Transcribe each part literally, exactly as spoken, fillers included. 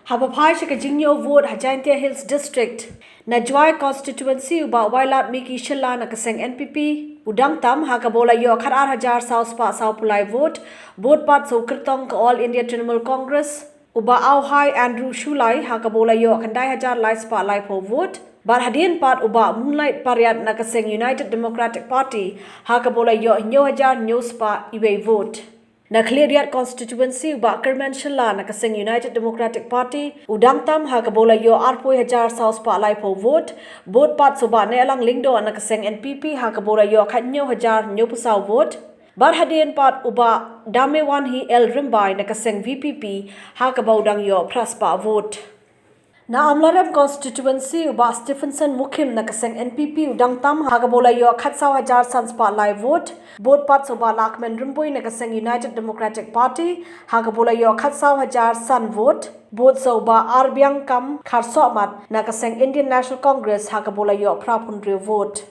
Haba phai sha ka jingñiew vote ha Jaintia Hills District, na Jowai Constituency u Bah Wailadmiki Shylla na ka seng N P P u dang tam ha kaba u la ïoh khatar hajar saw spah saw phew lai vote. Bud pat sa u kyrtong ka All India Trinamool Congress u Bah Auhai Andrew Shullai ha kaba u la ïoh khyndai hajar lai spah laiphew vote. Bad hadien pat u Bah Moonlight Pariat na ka seng United Democratic Party ha kaba u la ïoh hynñiew hajar hynñiew spah iwei vote. Na Khliehriat Constituency u Bah Kyrmen Shylla na ka seng United Democratic Party u dang tam ha kaba u la ïoh arphew hajar saw spah laiphew vote. Bud pat sa u Bah Nehlang Lyngdoh na ka seng N P P ha kaba u la ïoh khathynñiew hajar hynñiewphew saw vote. Bad hadien pat u Bah Damewanhi L Rymbai na ka seng V P P ha kaba u dang ïoh phra spah vote. Na Amlarem Constituency u Bah Stephenson Mukhim na ka seng N P P u dang tam ha kaba u la ïoh khatsaw hajar san spah lai vote. Bud pat sa u Bah Lahkmen Rymbui na ka seng United Democratic Party ha kaba u la ïoh khatsaw hajar san vote. Bud sa u Bah Arbiangkam Kharsohmat na ka seng Indian National Congress ha kaba u la ïoh phraphew hynriew vote.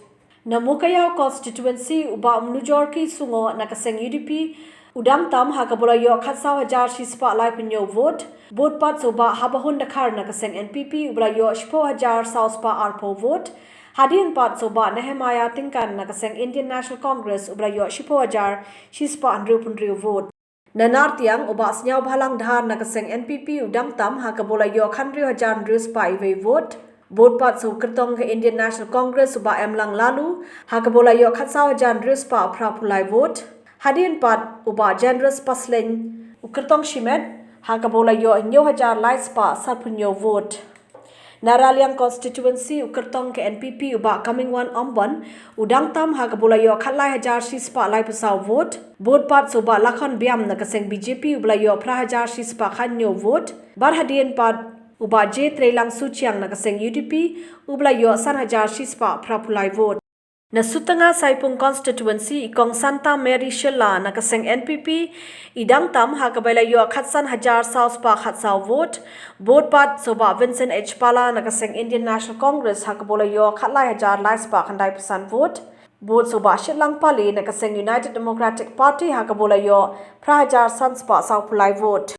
Na Mowkaiaw Constituency u Bah Mnujorki Sungoh na ka seng U D P u dang tam ha kaba u la ïoh khatsaw hajar shispah laiphew hynñiew vote. Bud pat sa u Bah Habahun Dkhar na ka seng N P P uba la ïoh shiphew hajar saw spah arphew vote. Hadien pat sa u Bah Nehemiah Tyngkan na ka seng Indian National Congress uba la ïoh shiphew hajar shispah hynriewphew hynriew vote. Na Nartiang u Bah Sniawbhalang Dhar na ka seng N P P u dang tam ha kaba u la ïoh khathynriew hajar hynriew spah iwei vote. Bud pat sa u kyrtong ka Indian National Congress u Bah Emlang Laloo ha kaba u la ïoh khatsaw hajar hynriew spah phraphew lai vote. Hadien pat u Bah Jendrus Paslein u kyrtong shimet ha kaba u la ïoh hynñiew hajar lai spah sanphew hynñiew vote. Na Raliang Constituency u kyrtong ka N P P u Bah Comingone Ymbon u dang tam ha kaba u la ïoh khatlai hajar shispah laiphew saw vote. Bud pat sa u Bah Lakhon Biam na ka seng B J P uba la ïoh phra hajar shispah khathynñiew vote. Bad hadien pat u Bah J Treilang Suchiang na ka seng U D P uba la ïoh san hajar shispah phraphew lai vote. Na Sutnga Saipung Constituency i Kong Santa Mary Shylla na ka seng N P P i dang tam ha kaba i la ïoh khatsan hajar saw spah khatsaw vote. Bud pat sa u Bah Vincent H Pala na ka seng Indian National Congress ha kaba u la ïoh khatlai hajar lai spah khyndaiphew san vote. Bud sa u Bah Shitlang Pale na ka seng United Democratic Party ha kaba u la ïoh phra hajar san spah sawphew lai vote.